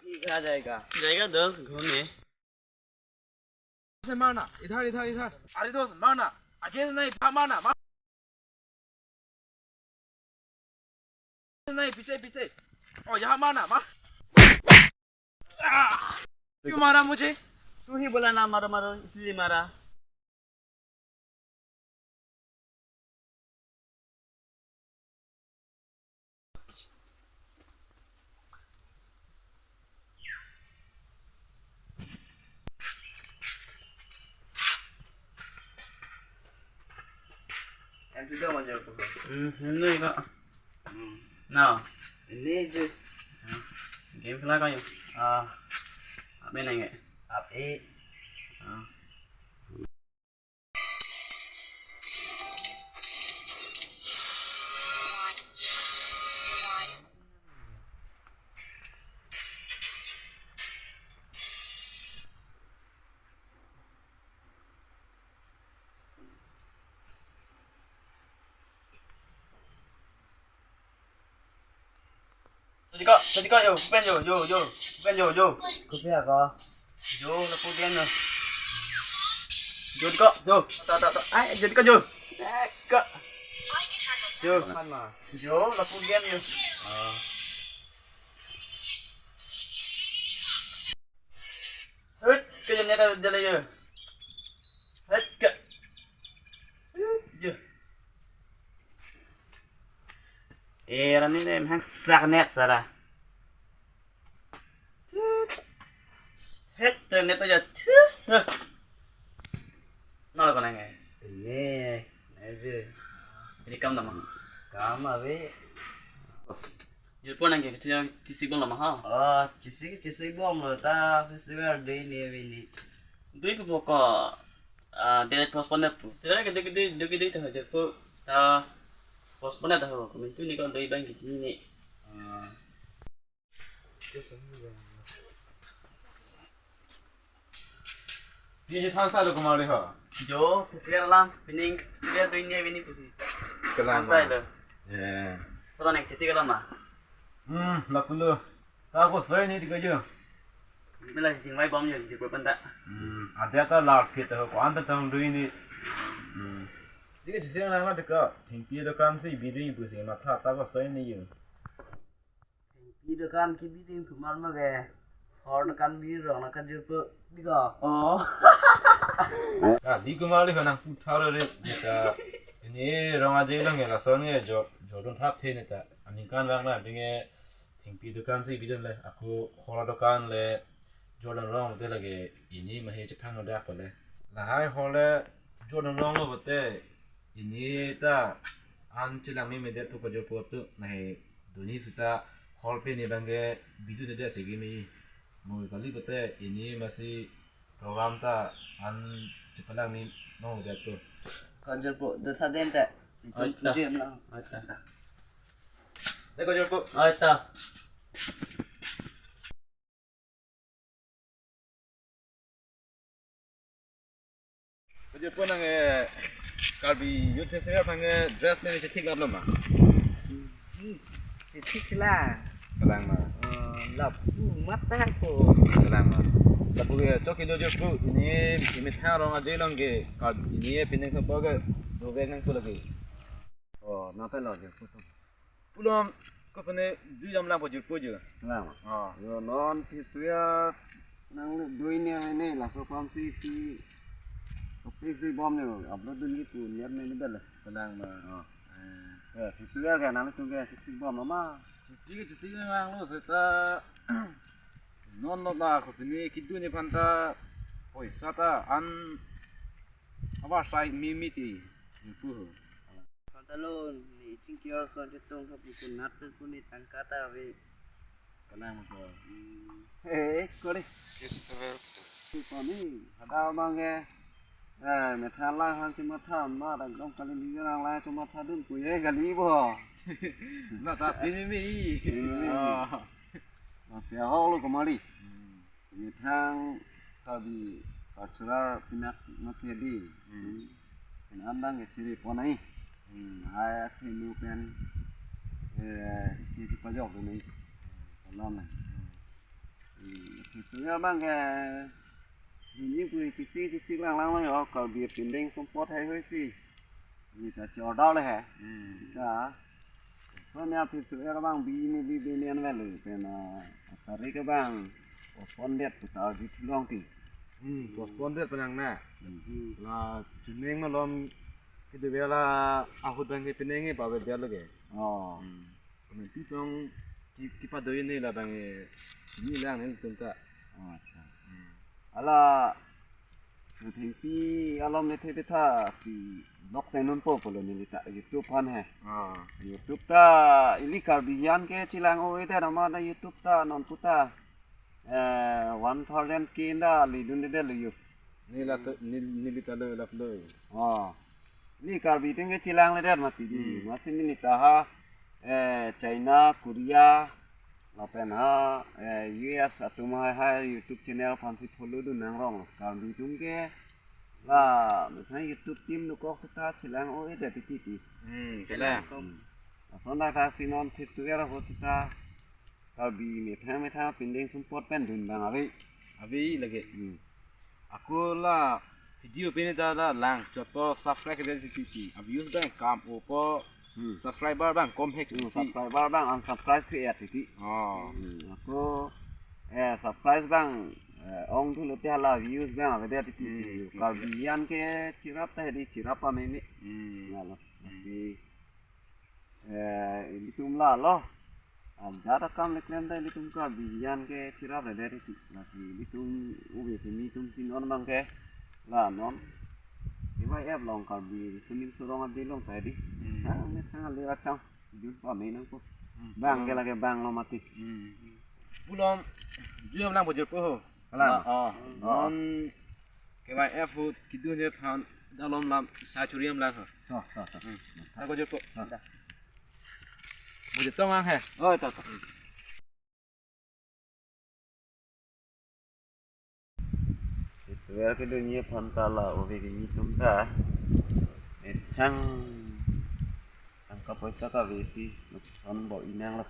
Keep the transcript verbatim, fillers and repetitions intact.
ठीक आ जाएगा। जाएगा दोस्त, घूमने। से मारना, इधर, इधर, इधर। अरे दोस्त, मारना, आगे से नहीं, पा-, मारना, मार-, नहीं, पीछे, पीछे। ओ, यहाँ मारना, मार। आ! क्यों मारा मुझे? तू ही बोला ना मारो, मारो, इसलिए मारा। Em sudah manjawab ko. Hmm, em nui ko. Hmm. Now. Ini je. Hmm. Game khela ko yo. Ah. Ape nang ke? Ape. Ah. Jodi ko, jodi ko, yo, pen yo, yo, yo, pen yo, yo. Kopi ako? Yo, lapu game yo. Jodi ko, yo. Ta, ta, ta. Ai, jodi ko, yo. Eh, ko. Yo. Man ma. Yo, lapu game yo. Ah. Hut, ke jene ta jale yo. Hut, ke. Yo. Eh, rani ne hang sak net sara. Het, net aja tus. Nol ko nang eh. Ini, aja. Ini kam nama. Kam abi. Jirpo nang ke, kecil yang cisik bang lama ha. Oh, cisik, cisik bang lo ta festival dei ini, ini. Dui ko poko. Ah, dia postpone pu. Sira ke dei, dei, dei, dei ta jirpo. Ta postpone ta ho. Kami tu ni kan doi bang kecil ni. Ah. Ni je thansa lo kumari ho. Jo, festival alam, pining festival doi ini, ini pusi. Kelang thansa ma. Lo. Eh. Solo neng kisi kelang ma. Hmm, lapulo. Ta ko soi ni tiga jo. Mila sing mai bom jo, di ko penta. Hmm, ada ta lar kita ko anta tang doi ini. Hmm. Jika sing lang na deka, thengpi dokan si biding pusi matha ta ko soi ni jo. Thengpi dokan kebiding phu mar ma ke. Hor dokan birong na kajirpo diko. Oh. Ah, di kumar li nang puthar re, deka. Ini rong aje lang ya, lason ya, jo, jordon thap the ne ta. Aningkan lang na, dinge thengpi dokan si biding le. Ako hor dokan le, jordon rong te lage, ini mahe chephang no dak pale. Lahai hor le, jordon rong lo bote. Ini ta an chelang mi medet pu kajirpo tu nahi doni suta hall pe ni bangke bidu ne de segi mi mo kali kote ini masi program ta an chepalang ni nong medet tu. Kajirpo do tha den te. Oi, ta. Jim lang. Oi, ta. De kajirpo. Oi, ta. Kajirpo nang eh, Karbi Youth Festival aphan ke dress ne chethik lap lo ma? Hmm, chethik la. Kelang ma. Eh, lapu matha ko. Kelang ma. Lapu ke chok ido jirpo ini, ini thang rong aje long ke, Karbi ini pining ko ke, dovek nang ko lagi. Oh, napa lo jirpo tu? Pulom ko pene dui jam lang pajirpo jo. Lang. Oh. Yo non festival nang le dui ne ne laso pam si si. Kopi si bom ne upload dun ki pu niat ne ne bel. Kelang ma. Oh. Eh. Eh, festival ke nang le tung ke si si bom ma. Si si si lang lo seta. Non non na ko pene kidu ne phan ta. Poisa ta an abar sai mi mi ti. Pu. Pantalon ni chingki arson chetung kapu kunat pu ni tangka ta ave. Kelang ma ko. Hmm. Eh, kore. Festival tu. Tu koni, ada abang ke. Eh, methang lang hang chematha ma, dak dong kali ni lang lang chematha dun pu ye kali bo. Na ta pini mi. Pini mi. Oh. Masih ahok lo kemari. Hmm. Methang Karbi cultural pinak mati di. Hmm. Pen an dang ke chiri pon ai. Hmm. Hai athinu pen, eh, chiri pajok ini. Kolom ai. Hmm. Tuya bang ke ini pui kisi kisi lang lang lo yo, Karbi pindeng sumpot hai hoi si. Ini ta chordau le he. Hmm. Ta. Ko nya phi tuya bang bi ini bi bi nian le lu pen, ah, tari ke bang. Postpone det putar di thulong ti. Hmm, postpone det penang na. Hmm. La chuning malom ke de vela ahut bang ke pineng ke pavel dia lage. Oh. Hmm. Kami pitong ki, kipadoi ne la bang, eh, ini lang ne tung ka. Oh, acha. Hmm. Ala, thengpi alom ne thepetha pi vlog channel po pulo neli ta YouTube aphan he. Ah. YouTube ta ili Karbi hian ke chelang-o-e det nama na YouTube ta non puta. Eh, one thousand K da lidunde det lo yo. Neli ta, neli, neli ta lo lap lo. Oh. Ili Karbi atum ke chelangledet mati di. Hmm. Masi neli ta ha, eh, China, Korea, lapen ha, eh, U S atum ha, ha YouTube channel aphan si follow dun nangrong. Karbi atum ke la, methang YouTube team dokok seta chelang-o-e det titi. Hmm, chelang. Hmm. Lason dak ta si non fit tu era ho seta Karbi methang methang pindeng sumpot pen dun bang ave. Ave lage. Hmm. Ako la video pini ta la lang chot po subscribe ke titi. Views bang kam-o po. Hmm. Subscriber bang kom hek Hmm, titi. Subscriber bang unsubscribe ke ya titi. Oh. Hmm, ako, eh, subscribe bang, eh, ong thu lote hala views bang ave det titi. Hmm, Karbi hian ke chirap ta di chirap pa meme. Hmm. Ya lo. Hmm. Si Eh, ilitum la lo. Ajat akam le klem ta ilitum Karbi hian ke chirap le det titi. Lasi ilitum ove kimi atum si non bang ke la non. Iwa ep long Karbi suning surong adi long ta di. Hmm. Sang ne sang le achang. Jun pa me nang ko. Hmm. Bang ke lage bang lo mati. Hmm. Pulom juyam lang bojor po ho. Kalang. Oh. Oh. Non K Y F ahut kidun he phan dalom lam sa churiam lang ha. To, to, to. Hmm. Ako jor po. To. Bojor tong ang he. Oh, to, to. Wer ke dunia phanta la ove ke ni tum ta. Eh, chang. Tangka poisa kave si nuksan bo inang la.